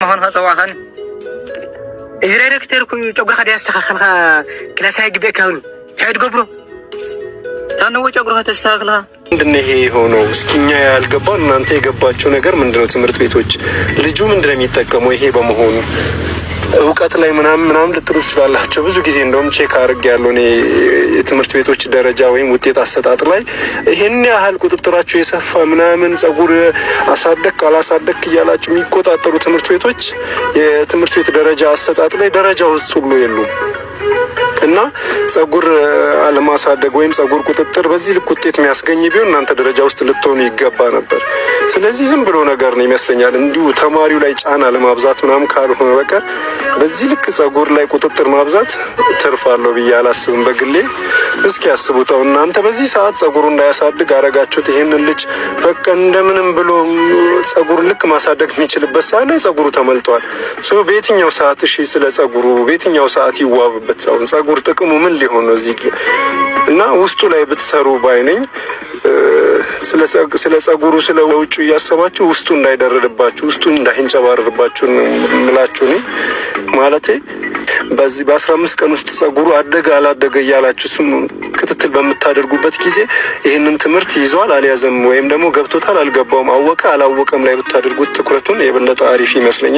ምዃንካ ፀዋዕኻኒ። እዚ ዳይሬክተር እኮ እዩ። ጨጉርካ ደያስተኻኸልካ class ኣይግበአካውን እንታይ ትገብሮ? ታነዎ ጨጉርካ ተስተኻኽልካ። ምንድነው ይሄ የሆነው? እስኪ እኛ ያልገባን እናንተ የገባችሁ ነገር ምንድነው? ትምህርት ቤቶች ልጁ ምንድነው የሚጠቀመው ይሄ በመሆኑ? እውቀት ላይ ምናምን ምናምን ልትሉ ትችላላችሁ። ብዙ ጊዜ እንደውም check አድርጌያለሁ እኔ፣ የትምህርት ቤቶች ደረጃ ወይም ውጤት አሰጣጥ ላይ ይሄን ያህል ቁጥጥራቸው የሰፋ ምናምን ጸጉር አሳደግ አላሳደግ እያላችሁ የሚቆጣጠሩ ትምህርት ቤቶች የትምህርት ቤት ደረጃ አሰጣጥ ላይ ደረጃ ውስጥ ሁሉ የሉም። እና ጸጉር አለማሳደግ ወይም ጸጉር ቁጥጥር በዚህ ልክ ውጤት የሚያስገኝ ቢሆን እናንተ ደረጃ ውስጥ ልትሆኑ ይገባ ነበር። ስለዚህ ዝም ብሎ ነገር ነው ይመስለኛል፣ እንዲሁ ተማሪው ላይ ጫና ለማብዛት ምናምን ካልሆነ በቀር በዚህ ልክ ጸጉር ላይ ቁጥጥር ማብዛት ትርፍ አለው ብዬ አላስብም በግሌ። እስኪ ያስቡት እናንተ፣ በዚህ ሰዓት ጸጉሩ እንዳያሳድግ አረጋችሁት። ይሄንን ልጅ በቃ እንደምንም ብሎ ጸጉር ልክ ማሳደግ የሚችልበት ሰዓት ላይ ጸጉሩ ተመልጧል። So በየትኛው ሰዓት፣ እሺ፣ ስለ ጸጉሩ በየትኛው ሰዓት ይዋብበት? ጸጉር ጥቅሙ ምን ሊሆን ነው እዚህ? እና ውስጡ ላይ ብትሰሩ ባይ ነኝ። ስለ ጸጉሩ ስለ ውጩ እያሰባችሁ ውስጡ እንዳይደርድባችሁ፣ ውስጡ እንዳይንጨባረርባችሁ ምላችሁ እኔ። ማለቴ በዚህ በ15 ቀን ውስጥ ጸጉሩ አደገ አላደገ እያላችሁ እሱም ክትትል በምታደርጉበት ጊዜ ይህንን ትምህርት ይዟል አልያዘም፣ ወይም ደግሞ ገብቶታል አልገባውም፣ አወቀ አላወቀም ላይ ብታደርጉት ትኩረቱን የበለጠ አሪፍ ይመስለኛል።